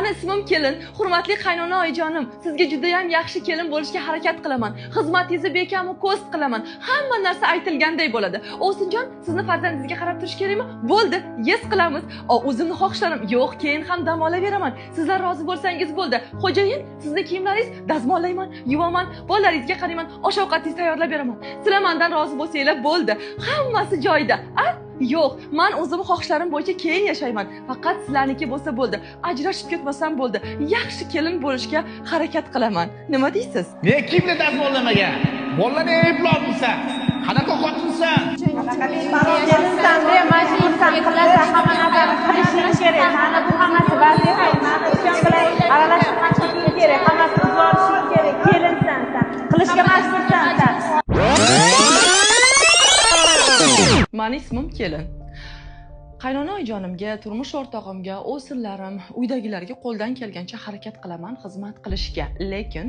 Mani ismim kelin. Hurmatli qaynona oyijonim, sizga juda ham yaxshi kelin bo'lishga harakat qilaman. Xizmatingizni bekamu ko'st qilaman. Hamma narsa aytilganday bo'ladi. Ovsinjon, sizni farzandingizga qarab turish kerakmi? Bo'ldi, yes qilamiz. O'zimni xohishlarim yo'q, keyin ham dam olaveraman. Sizlar rozi bo'lsangiz bo'ldi. Xo'jayin, sizni kiyimlaringiz dazmollayman, yuvaman, bolalaringizga qarayman, osh ovqatingizni tayyorlab beraman. Sizlar mendan rozi bo'lsanglar bo'ldi. Hammasi joyida. A? Yo'q, men o'zimni xohishlarim bo'yicha keyin yashayman. Faqat sizlarniki bo'lsa bo'ldi. Ajrashib ketmasam bo'ldi. Yaxshi kelin bo'lishga harakat qilaman. Nima deysiz? Ne kimni dazmollamagan? Bolalarni ayblabsan. Qanaqa xotinsan? Kelinsan deya majbursan qilasan, hamma narsani qilishing kerak. Mana bu hammasi vazifa. Mana ukam bilan aralashmasliging kerak, hammasini uzvorishing kerak. Kelinsan san. Qilishga majbursan san. Mani ismim kelin. Qaynona oyijonimga, turmush o'rtog'imga, o'sinlarim, uydagilarga qo'ldan kelgancha harakat qilaman xizmat qilishga. Lekin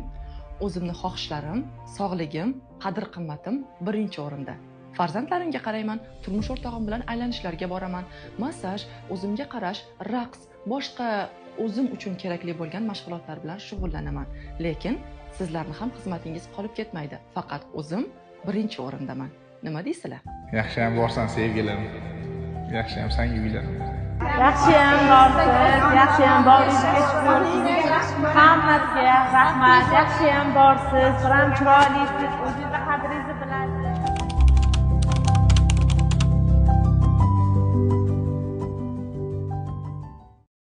o'zimni xohishlarim, sog'ligim, qadr-qimmatim birinchi o'rinda. Farzandlarimga qarayman, turmush o'rtog'im bilan aylanishlarga boraman, massaj, o'zimga qarash, raqs, boshqa o'zim uchun kerakli bo'lgan mashg'ulotlar bilan shug'ullanaman. Lekin sizlarni ham xizmatingiz qolib ketmaydi. Faqat o'zim birinchi o'rindaman. Nima deysizlar? Yaxshi ham borsan sevgilim. Yaxshi ham senga uylandim. Yaxshi ham borsiz, yaxshi ham boringizga shukur. Hammasiga rahmat. Yaxshi ham borsiz, biram chiroylisiz, o'zingizni qadringizni bilasiz.